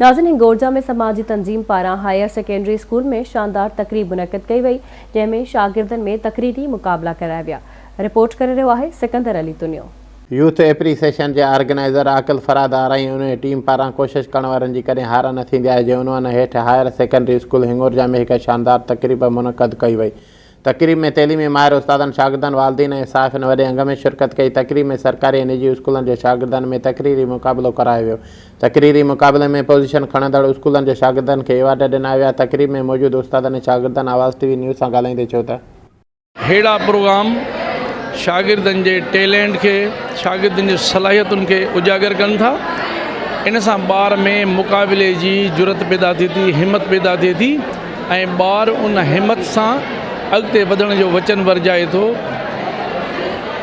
ناظرين هنگورجا ۾ سماجي تنظيم پاران هائير سيڪنڊري اسڪول ۾ شاندار تقريب منعقد ڪئي وئي جنهن ۾ شاگردن ۾ تقريري مقابلا ڪرايا ويا رپورٽ ڪري رهيو آهي سڪندر علي تنيو. يوٿ ايپريسيشن جي آرگنائيزر عاقل فرهاد آرائين انهي ٽيم پاران ڪوشش ڪرڻ وارن جي ڪڏهن هار نه ٿيندي آهي جي عنوان هيٺ هائير سيڪنڊري اسڪول هنگورجا ۾ هڪ شاندار تقريب منعقد ڪئي وئي تقريب ۾ تعليمي ماهر استادن، شاگردن، والدين ۽ صحافين وڏي انگ ۾ شرڪت ڪئي. تقريب ۾ سرڪاري ۽ نجي اسڪولن جي شاگردن ۾ تقريري مقابلو ڪرايو ويو. تقريري مقابلي ۾ پوزيشن کڻندڙ اسڪولن جي شاگردن کي ايوارڊ ڏنا ويا. تقريب ۾ موجود استادن ۽ شاگردن آواز ٽي وي نيوز سان ڳالهائيندي چيو ته. ههڙا پروگرام شاگردن جي ٽيلينٽ کي، شاگردن جي صلاحيتن کي اجاگر ڪن ٿا. ان سان ٻار ۾ مقابلي جي جرئت پيدا ٿئي ٿي، همت پيدا ٿئي ٿي. ۽ ٻار ان همت سان اڳتي وڌڻ جو وچن ورجائي ٿو.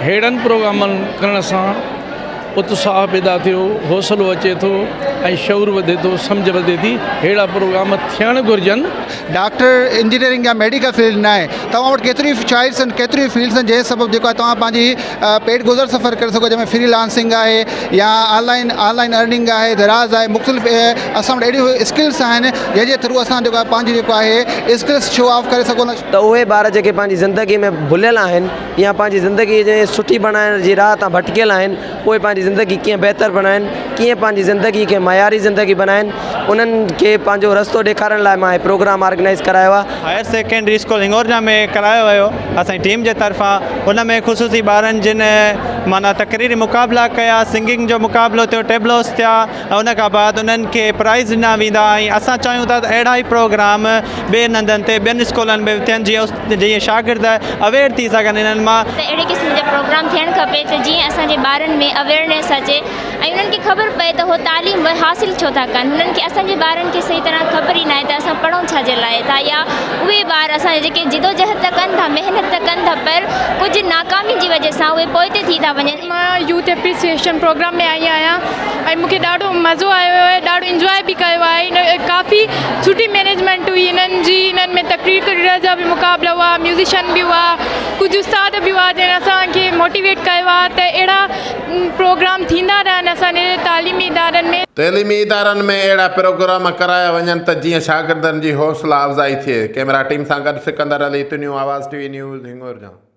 ههڙن پروگرامن ڪرڻ سان اتساهه پيدا ٿيو، حوصلو اچي ٿو ۽ شعور وڌي ٿو، سمجهه وڌي ٿي. ههڙا پروگرام ٿيڻ گهرجن. ڊاڪٽر، انجنيئرنگ يا ميڊيڪل فيلڊ ناهي، توهان وٽ ڪيتريون ئي چوائس آهن، ڪيتريون ئي فيلڊس آهن جنهن سبب جيڪو آهي توهان پنهنجي پيٽ گذر سفر ڪري سگهو جنهن ۾ فري لانسنگ آهي يا on line on line earning آهي دراز آهي مختلف اسان وٽ اهڙيون اسڪلس آهن جنهن جي ٿرو اسان جيڪو آهي پنهنجي جيڪو آهي اسڪلس شو آف ڪري سگهون ته اهي ٻار جيڪي پنهنجي زندگي ۾ ڀليل آهن يا پنهنجي زندگي جي سٺي بڻائڻ جي راهه تان ڀٽڪيل آهن اهي پنهنجي زندگي ڪيئن بهتر بڻائن ڪيئن پنهنجي زندگي کي معياري زندگي بڻائن انهن کي پنهنجو رستو ڏيکارڻ لاء مان هي پروگرام آرگنائيز ڪرايو آهي. هائير سيڪنڊري اسڪول هنڱورجا ۾ ڪرايو ويو اسان جي ٽيم جي طرفان ان ۾ خصوصي ٻارن جن معنيٰ تقريري مقابلا ڪيا سنگنگ جو مقابلو ٿيو ٽيبلوز ٿيا ۽ ان کان بعد انهن کي پرائز ڏنا ويندا ۽ اسان چاهيون ٿا ته اهڙا ئي پروگرام ٻين هنڌن تي ٻين اسڪولن ۾ به ٿين جيئن جيئن شاگرد اويئر ٿي سگهن انهن مان. ته اهڙي قسم جا پروگرام ٿيڻ کپي ته جيئن اسان جي ٻارن ۾ اويئرنيس اچي ۽ انهن کي خبر پئي ته هو تعليم حاصل ڇو ٿا ڪن هنن کي اسان جي ٻارن کي صحيح طرح خبر ئي ناهي ته اسان پڙهون ڇا جي لاء ٿا يا اهي ٻار اسان جا جيڪي جدوجهد ته ڪن ٿا محنت ته ڪن ٿا پر ڪجهه ناڪامي جي وجه سان اهي پوئتي ٿي ٿا وڃن. مان يوٿ اپريسيئيشن پروگرام ۾ آئي آهيان ۽ مون کي ڏاڍو مزو آيو آهي ڏاڍو انجواء به ڪيو آهي ڪافي سٺي مينيجمينٽ هئي انهن جي انهن ۾ تقرير ڪرڻ جا به مقابلا هئا ميوزيشن به هئا ڪجهه استاد به هئا جنهن اسان کي موٽيويٽ ڪيو آهي ته اهڙا پروگرام ٿيندا رهن اسان جي تعليمي ادارن ۾. تعليمي ادارن ۾ اهڙا پروگرام ڪرايا وڃن ته جيئن شاگردن جي حوصلا افزائي ٿئي. ڪئميرا ٽيم سان گڏ Sikandar Ali Tunio, Awaz T V news, Hingorja.